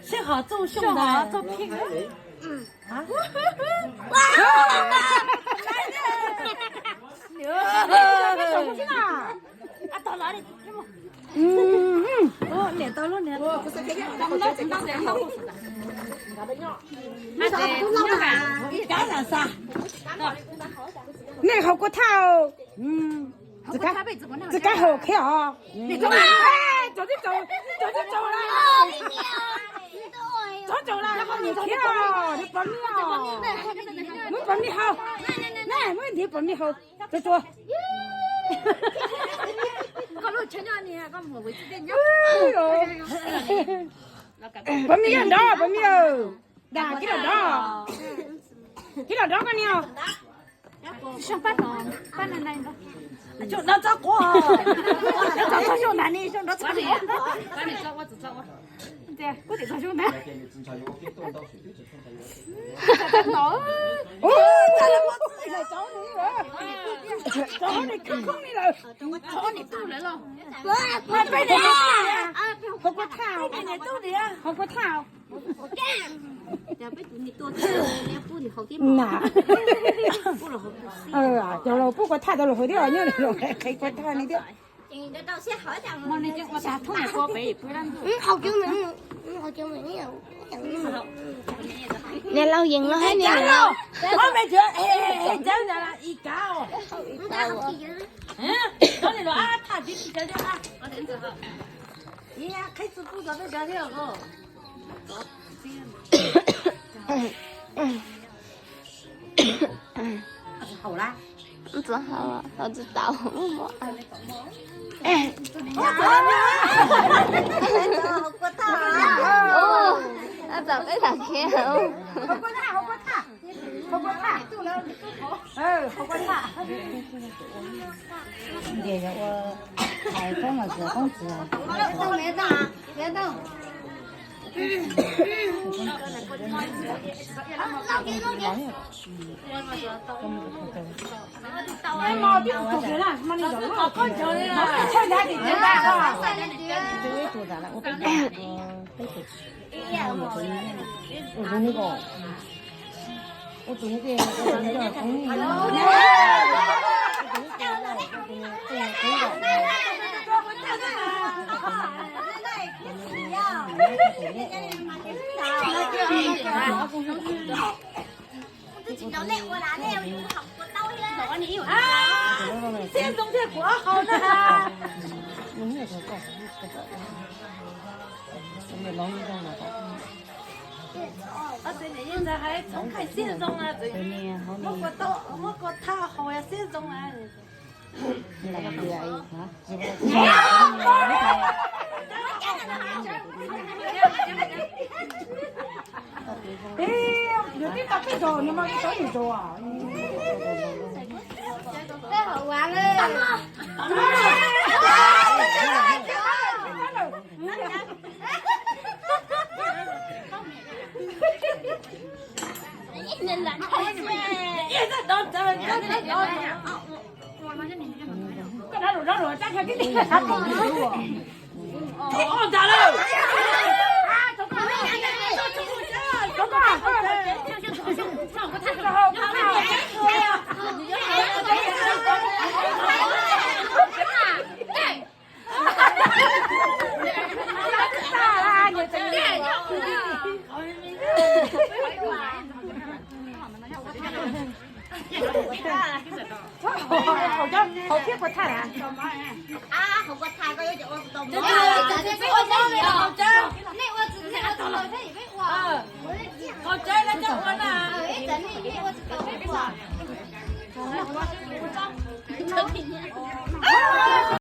Sij hawm txuj xyoo ntawd. Niam tau lub niam. Nej haus kua thaj. Tsis kav haus khiav os. Tov tib tsaus, tov tib tsaus lawm. Tov tsaus lawm, nws khiav os, nws pom me os. Muab pom me haus. Muab ntiv pom me haus. Tsuag tsuag. Pom me yog nrov, pom me. Dag, kib los dov. Kib los dov koj niam. Xyoo pab no, pab no na. Xyoo no txhob quav. Txhob xyoo na ni, xyoo no txhob quav. Kuv tim txog xyoo na. Txog ni khoob ni lawm. Txog ni tub lawm los. Haus kua thaj, haus kua thaj. Na, cov laus pub kua thaj, cov laus haus thiab, nyob laus qhib kua thaj ni thiab. Niam laus yees los hab niam laus. Txhob haus, haus tsis tau. Txawm peb tham khiav. Xiab Ntxoo thiaj kuv ob hau na. Ob txiv niam yeej ntxhais hais txhoov khaij Xiab Ntxoo na, muab kua thaj haus Xiab Ntxoo na. Yog tib tau peb zaug nws mas tau ib zaug. Hauv thiab kua thaj na. Hauv tsev na cov ua na.